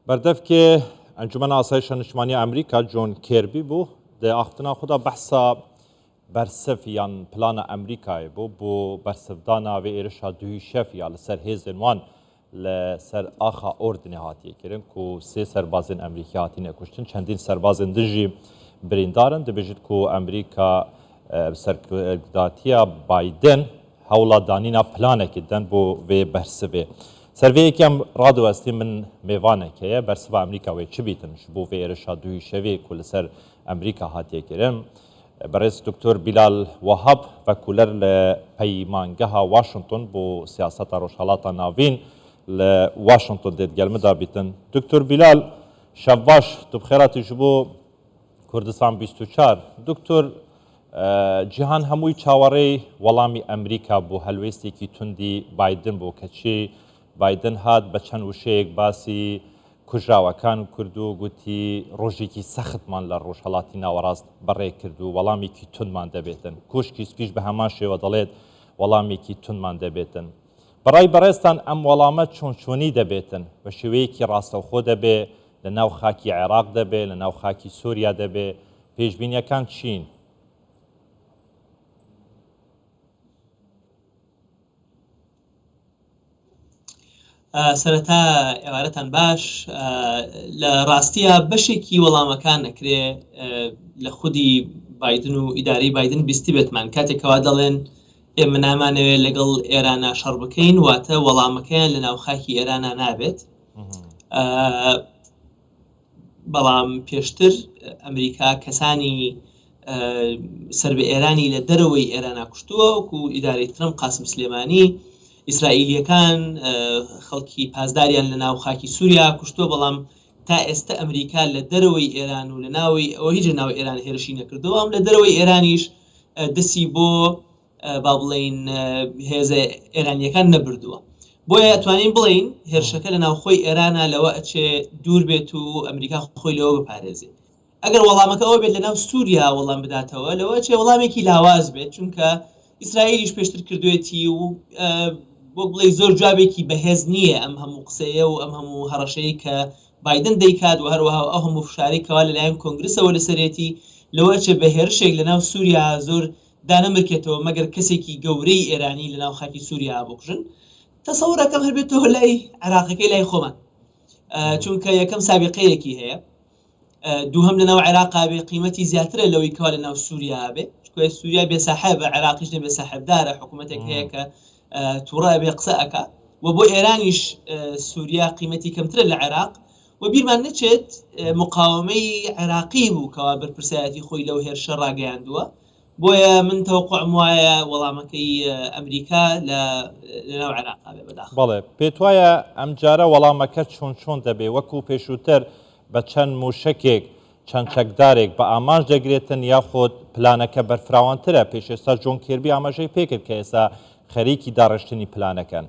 Berdevkê Encûmena Asayişa Niştimanî ya Amerîka John Kirby bû di axiftina xwe de behsa bersiv yan plana Amerîkayê bû bo bersivdana vê êrişa duhî şev ya li ser hêzên wan li ser axa Ordinê hatiye kirin ku sê serbazên Amerîkî hatine kuştin, çendîn serbazên din jî birîndar in. Dibêjit ku Amerîka bi serkirdatiya Biden Hewla danîna planekê didin bo vê bersivê. Ser vê yekê em radiwestîn min mêvanek heye, bersiva Amerîka wê çi bîtin ji bo vê êrişa duhî şevê ku li ser Amerîka hatiye kirin. Birêz Doktor Bîlal Wahab vekûler li Peymangeha Washington bo siyaseta Rojhelata Navîn li Washington dê digel min de bîtin. Doktor Bîlal şev baş, tu bi xêr hatî ji bo Kurdistan 24. Doktor Cîhan hemûyî çawerêy welamî Emrîka bû, helwêstêkî tundî Biden bû, keçî Biden hat بە چەند وشەیەک باسی کوژراوەکان کرد و گوتی ڕۆژێکی سەختمان لە ڕۆژهەڵاتی ناوەڕاست بەڕێ کرد و وەڵامێکی توندمان دەبێتن. کۆشکی سپیش بە هەمان شێوە دەڵێت وەڵامێکی توندمان دەبێتن. بەڕای بەڕێزتان ئەم وەڵامە چۆن چۆنی دەبێتن؟ بە شێوەیەکی ڕاستەوخۆ دەبێ، لە ناو خاکی عێراق دەبێ، لە ناو خاکی سووریا دەبێ، پێشبینیەکان چین؟ سەرەتا ئێوارەتان باش لە ڕاستیە بەشێکی وەڵامەکان ئەکرێ لە خودی بایدن و ئیدارەی بایدن بیستبێتمان کاتێکەوە دەڵێن ئێمە نامانەوێت لەگەڵ ئێرانە شەڕ بکەین واتە وەڵامەکەیان لە ناو خاکی ئێرانە نابێت بەڵام پێشتر ئەمریکا کەسانی سەر بە ئێرانی لە دەرەوەی ئێرانا کوشتووە وەکو ئیدارەی ترەمپ قاسم سلێمانی ئیسرائیلیەکان خەڵکی پاسداریان لە ناو خاکی سووریا کوشتووە بەڵام تا ئێستا ئەمریکا لە دەرەوەی ئێران و لە ناوی ئەوە هیچ ناو ئێران هێرشی نەکردەوە ئەم لە دەرەوەی ئێرانیش دەسی بۆ با بڵێین هێزە ئێرانیەکان نەبردووە بۆیە ئەتوانین بڵێین هێرشەکە لە ناوخۆی ئێرانە لەوە ئەچێ دوور بێت و ئەمریکا خۆی لەوە بپارێزێ ئەگەر وەڵامەکە ئەوە بێت لەناو سووریا وەڵام بداتەوە لەوە ئەچێ وەڵامێکی لاواز بێت چونکە ئیسرائیلیش پێشتر کردوێتی و وەک بڵێ زۆر جوابێکی بەهێز نییە ئەم هەموو قسەیە و ئەم هەموو هەڕەشەیە کە بایدن دەیکات و هەروەها ئەو هەموو فشارەی کەوا لەلایەن کۆنگرسەوە لەسەرێتی لەوە ئەچێ بە هێرشێک لەناو سووریا زۆر دانەمرکێتەوە مەگەر کەسێکی گەورەی ئێرانی لەناو خاکی سووریا بکوژن تەسەور ئەکەم هەر بێتەوە لای عێراقەکەی لای خۆمان چونکە یەکەم سابقەیەکی هەیە دووهەم لەناو عێراقا بێ قیمەتی زیاترە لەوەی کەوا لەناو سووریا بێ چونکە سووریا بێ ساحێبە عێراقیش نەبێ ساحێبدارە حکوومەتێک هەیە کە تووڕە بێ قسە ئەکا و بۆ ئێرانیش سووریا قیمەتی کەمترە لە عێراق و بیرمان نەچێت مقاومەی عێراقی بوو کەوا بەرپرسایەتی خۆی لەو هێرشە ڕاگەیاندووە بۆیە من تەوەقوعم وایە وەڵامەکەی ئەمریکا لە لەناو عێراقا بێ بەداخەوە. بەڵێ پێتوایە ئەمجارە وەڵامەکە چۆن چۆن دەبێ وەکو پێشووتر بە چەند مووشەکێک چەند چەکدارێک بە ئامانج دەگرێتن یاخود پلانەکە بەرفراوانترە پێش ئێستا جۆن کێربی ئاماژەی پێکرد کە ئێستا خەریکی داڕشتنی پلانەکەن.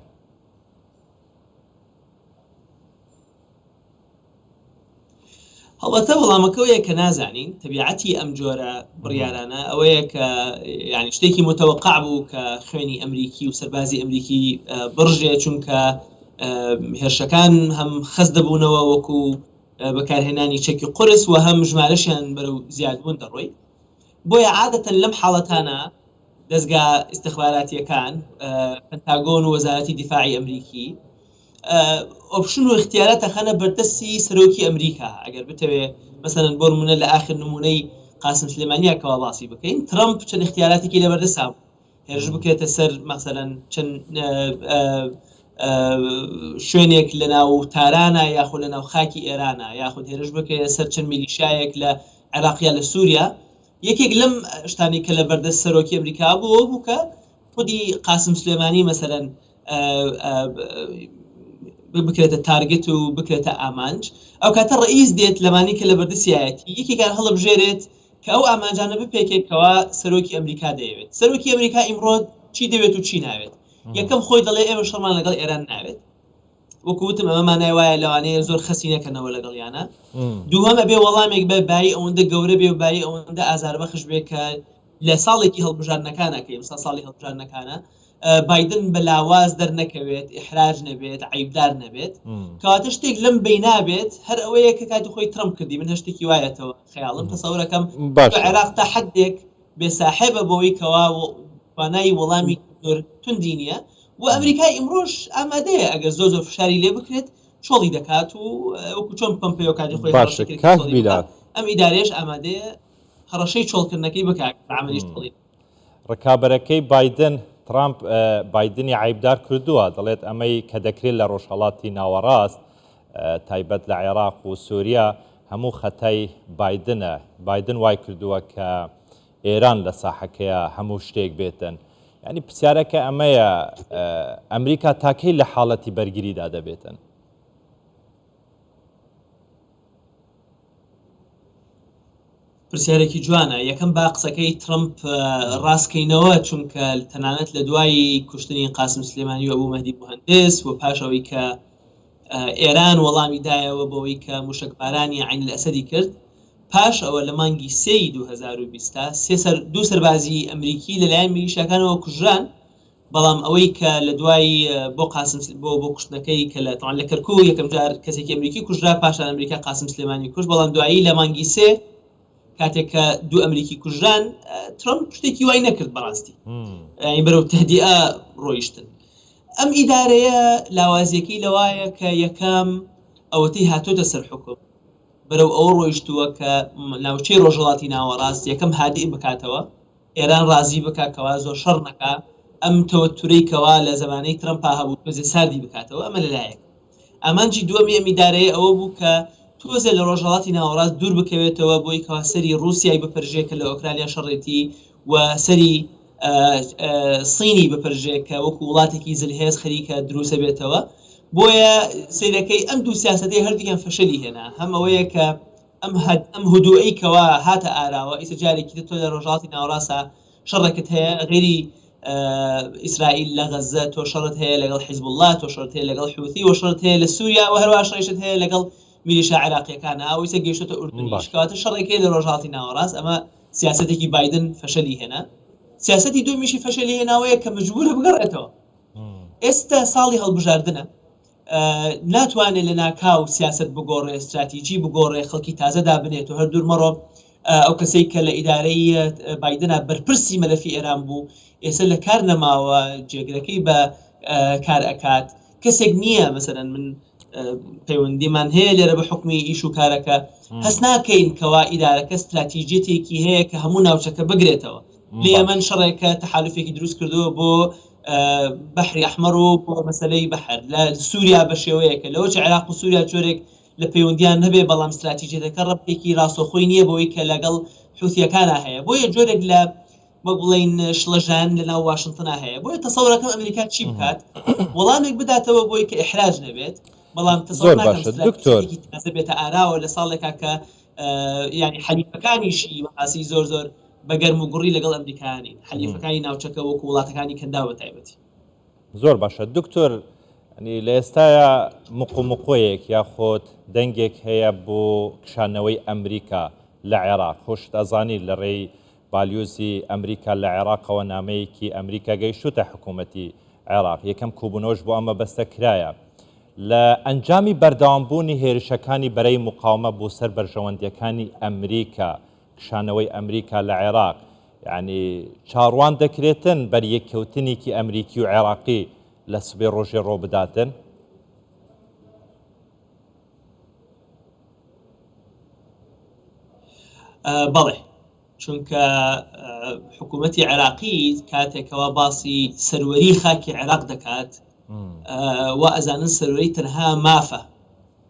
هەڵبەتە وەڵامەکە ئەوەیە کە نازانین تەبیعەتی ئەم جۆرە بڕیارانە ئەوەیە کە یعنی شتێکی متەوەقع بوو کە خوێنی ئەمریکی و سەربازی ئەمریکی بڕژێ چونکە هێرشەکان هەم خەست دەبوونەوە وەکو بەکارهێنانی چەکی قورس و هەم ژمارەشیان بەرەو زیادبوون دەڕۆی بۆیە عادەتەن لەم حاڵەتانە دەزگا ئیستخباراتیەکان پنتاگۆن و وەزارەتی دیفاعی ئەمریکی option و اختیارات ئەخەنە بەردەستی سەرۆکی ئەمریکا ئەگەر بتەوێ مەسەلەن بۆ نمونە لە ئاخر نمونەی قاسم سلێمانیا کەوا باسی بکەین ترەمپ چەند اختیاراتێکی لەبەردەستا بوو هێرش بکرێتە سەر مەسەلەن چەند شوێنێک لە ناو تارانە یاخود لە ناو خاکی ئێرانە یاخود هێرش بکرێتە سەر چەند میلیشایەک لە عێراق یا لە سووریا یەکێک لەم شتانی کە لە بەردەست سەرۆکی ئەمریکا بوو ئەوە بوو کە خودی قاسم سلێمانی مەسەلەن بکرێتە target و بکرێتە ئامانج ئەو کاتە ڕئیس دێت لەمانی کە لە بەردەستیایەتی یەکێکیان هەڵبژێرێت کە ئەو ئامانجانە بپێکێت کەوا سەرۆکی ئەمریکا دەیەوێت سەرۆکی ئەمریکا ئیمڕۆ چی دەوێت و چی ناوێت یەکەم خۆی دەڵێ ئێمە شەڕمان لەگەڵ ئێران ناوێت وەکو وتم ئەمە مانای وایە لەوانەیە زۆر خەسی نەکەنەوە لەگەڵیانە دووهەم ئەبێ وەڵامێک بە بایی ئەوەندە گەورە بێ و بایی ئەوەندە ئازاربەخش بێ کە لە ساڵێکی هەڵبژاردنەکانە کە ئێمسا ساڵی هەڵبژاردنەکانە. بایدن بە لاواز دەرنەکەوێت، ئیحراج نەبێت، عەیبدار نەبێت. کەواتە شتێک لەم بەینا بێت هەر ئەوەیە کە کاتی خۆی ترەمپ کردی، من هەر شتێکی وایەتەوە خەیاڵم، تەسەورەکەم باشە. عێراق تا حەدێک بێ ساحێبە بەوەی کەوا توانای وەڵامی زۆر توندی نییە و ئەمریکای ئیمڕۆش ئامادەیە ئەگەر زۆر زۆر فشاری لێ بکرێت چۆڵی دەکات و وەکو چۆن پەمپەیۆ کاتی خۆی باشە هەڕەشەی کرد کە کاک چۆڵی بکات بیلال. ئەم ئیدارەیەش ئامادەیە هەڕەشەی چۆڵکردنەکەی بکات بە عەمەلیش چۆڵی نەکات. ڕکابەرەکەی بایدن، ترامپ بایدنی عەیبدار کردووە، دەڵێت ئەمەی کە دەکرێت لە ڕۆژهەڵاتی ناوەڕاست، تایبەت لە عێراق و سوریا، هەموو خەتای بایدنە، بایدن وای کردووە کە ئێران لە ساحەکەیا هەموو شتێک بێتن. یانی پرسیارەکە ئەمەیە ئەمریکا تا کەی لە حاڵەتی بەرگریدا دەبێتن؟ پرسیارێکی جوانە. یەکەم با قسەکەی ترەمپ ڕاستکەینەوە، چونکە تەنانەت لە دوای کوشتنی قاسم سلێمانی و ئەبو مەهدی موهەندس و پاش ئەوەی کە ئێران وەڵامی دایەوە بەوەی کە موشەکبارانی عەین ئەلئەسەدی کرد، پاش ئەوە لە مانگی سێی 2020 سێ سەر دوو سەربازی ئەمریکی لەلایەن میلیشیاکانەوە کوژران، بەڵام ئەوەی کە لە دوای بۆ قاسم بۆ بۆ کوشتنەکەی کە لە تەوان لە کەرکوک یەکەم جار کەسێکی ئەمریکی کوژرا پاشان ئەمریکا قاسم سلێمانی کوشت بەڵام دوایی لە مانگی سێ کاتێک کە دوو ئەمریکی کوژران ترەمپ شتێکی وای نەکرد بەڕاستی یانی بەرەو تهدیئە ڕۆیشتن ئەم ئیدارەیە لاوازیەکەی لەوایە کە یەکەم ئەوەتەی هاتۆتە سەر حکوم بەرەو ئەوە ڕۆیشتووە کە ناوچەی ڕۆژهەڵاتی ناوەڕاست یەکەم هادئ بکاتەوە ئێران ڕازی بکا کەوا زۆر شەڕ نەکا، ئەم تەوەتورەی کەوا لە زەمانەی ترەمپا هەبوو تۆزێ ساردی بکاتەوە، ئەمە لە لایەک. ئامانجی دووەمی ئەم ئیدارەیە ئەوە بوو کە تۆزێ لە ڕۆژهەڵاتی ناوەڕاست دوور بکەوێتەوە بۆی کەوا سەری ڕووسیای بپرژێ کە لە ئۆکرانیا شەڕێتی و سەری سینی بپرژێ کە وەکو وڵاتێکی زلهێز خەریکە دروسەبێتەوە. بۆیە سەیرەکەی ئەم دوو سیاسەتەی هەردووکیان فەشەلی هێنا، هەم ئەوەیە کە ئەم هەد ئەم هدوئەی کەوا هاتە ئاراوە ئیستا جارێکی تر تۆ لە ڕۆژهەڵاتی ناوەڕاستا شەڕێکت هەیە غەیری ئیسرائیل لە غەزە تۆ شەڕت هەیە لەگەڵ حیزبوڵڵا تۆ شەڕت هەیە لەگەڵ حوثی و شەڕت هەیە لە سووریا و هەروەها شەڕیشت هەیە لەگەڵ میلیشا عێراقیەکانە ئەو ئیستا گەیشتۆتە ئوردنیش باش. کەواتە شەڕێک هەیە لە ڕۆژهەڵاتی ناوەڕاست ئەمە سیاسەتێکی بایدن فەشەلی هێنا سیاسەتی دووەمیشی فەشەلی هێناوەیە کە مجبورە بگەڕێتەوە ئێستا ساڵی هەڵبژاردنە ناتوانێ لەناکاو سیاسەت بگۆڕێ، ستراتیجی بگۆڕێ، خەڵکی تازە دابنێت و هەر دوور مەڕۆ ئەو کەسەی کە لە ئیدارەی بایدنا بەرپرسی مەلەفی ئێران بوو ئێستا لە کار نەماوە، جێگرەکەی بە کار ئەکات، کەسێک نییە مەسەلەن من پەیوەندیمان هەیە لێرە بە حوکمی ئیش و کارەکە هەست ناکەین کەوا ئیدارەکە ستراتیجیەتێکی هەیە کە هەموو ناوچەکە بگرێتەوە. لە یەمەن شەڕێکە تەحالوفێکی دروست کردووە بۆ بەحری ئەحمەر و بۆ مەسەلەی بەحر لە سووریا بە شێوەیەکە لەوە چ عێراق و سووریا جۆرێک لە پەیوەندیان هەبێ بەڵام ستراتیژیەتەکە ڕەبتێکی ڕاستەوخۆی نییە بەوەی کە لەگەڵ حوثیەکانا هەیە بۆیە جۆرێک لە وەک بڵێین شڵەژان لە ناو واشنتنا هەیە بۆیە تەسەورەکەم ئەمریکا چی بکات وەڵامێک بداتەوە بۆی کە ئیحراج نەبێت بەڵام تەسەور زۆر ناکەم باشە دکتۆر ستراتیژیەتێکی تازە بێتە ئاراوە لە ساڵێکا کە یانی حەلیفەکانیشی بەڕاستی زۆر زۆر بە گەرم و گوڕی لەگەڵ ئەمریکا نین، حەلیفەکانی ناوچەکە وەکو وڵاتەکانی کەنداو بە تایبەتی. زۆر باشە دکتۆر ینی لە ئێستایا مقومقۆیەک یاخود دەنگێک هەیە بۆ کشانەوەی ئەمریکا لە عێراق خۆشت ئەزانی لە ڕێی بالیۆزی ئەمریکا لە عێراقەوە نامەیەکی ئەمریکا گەیشتوتە حکوومەتی عێراق یەکەم کۆبوونەوەش بۆ ئەم مەبەستە کرایە لە ئەنجامی بەردەوامبوونی هێرشەکانی بەرەی مقاومە بۆ سەر بەرژەوەندیەکانی ئەمریکا کشانەوەی ئەمریکا لە عێراق یانی چاڕوان دەکرێتن بەریەککەوتنێکی ئەمریکی و عێراقی لە سبەی ڕۆژێ ڕۆ بداتن؟ بەڵێ چونکە حکوومەتی عێراقی کاتێکەوە باسی سەروەری خاکی عێراق دەکات وا ئەزانن سەروەری تەنها مافە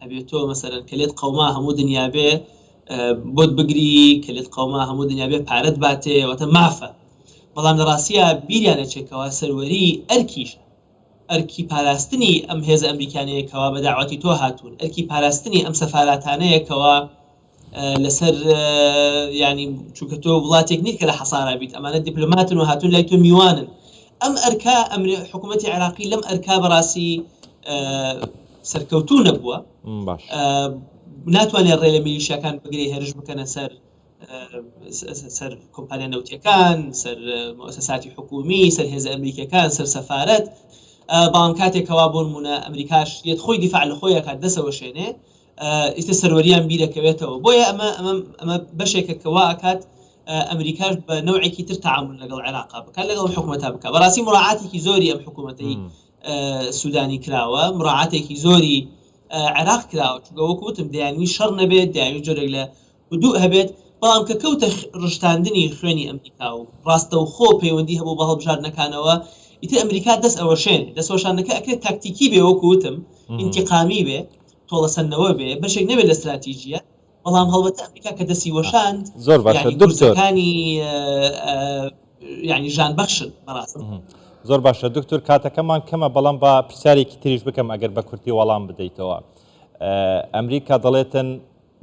ئەبێ تۆ مەسەلەن کە لێت قەوما هەموو دنیا بێ بۆت بگری کە لێت قەوما هەموو دنیا بێ پارەت باتێ واتە مافە بەڵام لە ڕاستیا بیریان ئەچێ کەوا سەروەری ئەرکیشە ئەرکی پاراستنی ئەم هێزە ئەمریکانەیە کەوا بە داوەتی تۆ هاتوون ئەرکی پاراستنی ئەم سەفاراتانەیە کەوا لەسەر ینی چونکە تۆ وڵاتێک نیت کە لە حەسارا بیت ئەمانە دیپلۆماتن و هاتوون لای تۆ میوانن ئەم ئەرکە ئەمری حکوومەتی عێراقی لەم ئەرکا بەڕاستی سەرکەوتوو نەبووە باش ناتوانێت ڕێ لە میلیشیاکان بگرێ هێرش بکەنە سەر. سەر کۆمپانیا نەوتیەکان، سەر موئەسەساتی حکوومی، سەر هێزە ئەمریکیەکان، سەر سەفارەت. بەڵام کاتێک کەوا بۆ نموونە ئەمریکاش یەت خۆی دیفاع لە خۆی ئەکات دەسەوەشێنێ، ئیتر سەروەریان بیرەکەوێتەوە. بۆیە ئەمە ئەمە ئەمە بەشێکە کە وا ئەکات ئەمریکاش بە نەوعێکی تر تەعامول لەگەڵ عێراقا بکات، لەگەڵ ئەم حکوومەتە بکات. بەڕاستی مراعاتێکی زۆری ئەم حکوومەتەی سوودانی کراوە، مراعاتێکی زۆری عێراق کراوە، چونکە وەکو وتم دەیانویست شەڕ نەبێت، دەیانویست جۆرێک لە هدوء هەبێت، بەڵام کە کەوتە ڕشتاندنی خوێنی ئەمریکا و ڕاستەوخۆ پەیوەندی هەبوو بە هەڵبژاردنەکانەوە، ئیتر ئەمریکا دەست ئەوەشێنێ، دەستوەشاندنەکە ئەکرێت تاکتیکی بێ وەکو وتم ئینتیقامی بێ، تۆڵەسەندنەوە بێ، بەشێک نەبێت لە ستراتیجیە، بەڵام هەڵبەتە ئەمریکا کە دەستی وەشاند زۆر باشە یانی دکتۆر. گورزەکانی یانی ژان بەخشن بەڕاستی. زۆر باشە دکتۆر کاتەکەمان کەمە بەڵام با پرسیارێکی تریش بکەم ئەگەر بە کورتی وەڵام بدەیتەوە. ئەمریکا دەڵێتن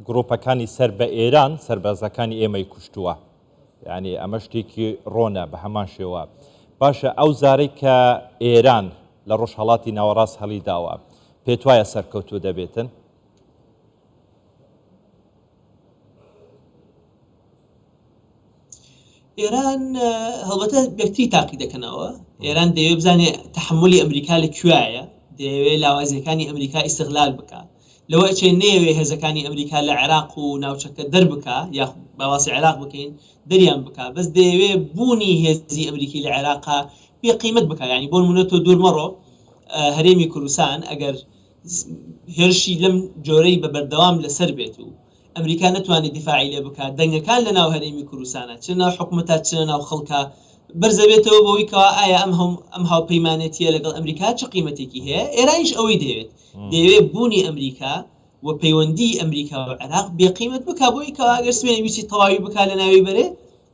گروپەکانی سەر بە ئێران سەربازەکانی ئێمەی کوشتووە. یعنی ئەمە شتێکی ڕۆنە بە هەمان شێوە. باشە ئەو زارەی کە ئێران لە ڕۆژهەڵاتی ناوەڕاست هەڵیداوە پێت وایە سەرکەوتوو دەبێتن؟ ئێران هەڵبەتە یەکتری تاقی دەکەنەوە. ئێران دەیەوێت بزانێت تەحەمولی ئەمریکا لە کوێیە، دەیەوێت لاوازییەکانی ئەمریکا ئیستغلال بکا. لەوە ئەچێ نەیەوێ هێزەکانی ئەمریکا لە عێراق و ناوچەکە دەربکا، یاخود با باسی عێراق بکەین، دەریان بکا، بەس دەیەوێ بوونی هێزی ئەمریکی لە عێراقا بێ قیمەت بکا. یانی بۆ نموونە تۆ دوور مەڕۆ هەرێمی کوردستان ئەگەر هێرشی لەم جۆرەی بە بەردەوام لەسەر بێت و ئەمریکا نەتوانێت دیفاعی لێ بکات، دەنگەکان لە ناو هەرێمی کوردستانا چ لە ناو حکومەتا چ لە ناو خەڵکا بەرزەبێتەوە بەوەی کەوا ئایا ئەم ئەم هاوپەیمانێتیە لەگەڵ ئەمریکا چ قیمەتێکی هەیە؟ ئێرانیش ئەوەی دەیەوێت، دەیەوێت بوونی ئەمریکا و پەیوەندی ئەمریکا و عێراق بێ قیمەت بکا بۆی کەوا ئەگەر سبەینێ ویستی تەواوی بکا لە ناوی بەرێ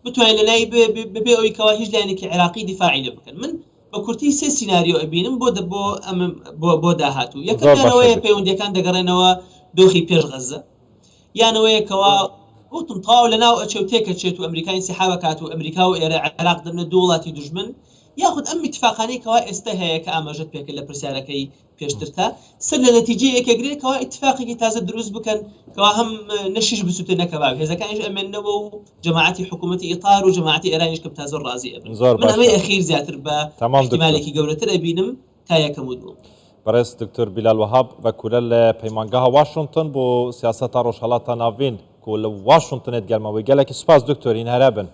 بتوانێت لە ناوی بێ بەبێ ئەوەی کەوا هیچ لایەنێکی عێراقی دیفاعی لێ بکەن. من بە کورتی سێ سیناریۆ ئەبینم بۆ بۆ ئەم بۆ بۆ داهاتوو. زۆر یەکەمیان باشە ئەوەیە دکتۆر. پەیوەندیەکان دەگەڕێنەوە دۆخی پێش غەززە. یان ئەوەیە کەوا وتم تەواو لە ناو ئەچێ و تێکەچێت و ئەمریکا ئینسیحاب ئەکات و ئەمریکا و ئێرە عێراق دەبنە دوو وڵاتی دوژمن. یاخود ئەم ئیتفاقانەی کەوا ئێستە هەیە کە ئاماژەت پێکرد لە پرسیارەکەی پێشترتا سەر لە نەتیجەیەک ئەگرێ کەوا ئیتفاقێکی تازە دروست بکەن کەوا هەم نە شیش بسوتێ نە کەباب هێزەکانیش ئەمێننەوە و جەماعەتی حکوومەتی ئیتار و جەماعەتی ئێرانیش کەم تا زۆر ڕازی ئەبن. زۆر من ئەمەی باشە. ئەخیر زیاتر بە تەمام دکتۆر. ئیحتیمالێکی گەورەتر ئەبینم تا یەکەم و دووەم. بەڕێز دکتۆر بیلال وەهاب ڤەکورە لە پەیمانگاها واشنتن بۆ سیاسەتا ڕۆژهەڵاتا ناڤین کو لە واشنتنێت گەرمە وی گەلەکی سوپاس دکتۆر هین هەرە بن.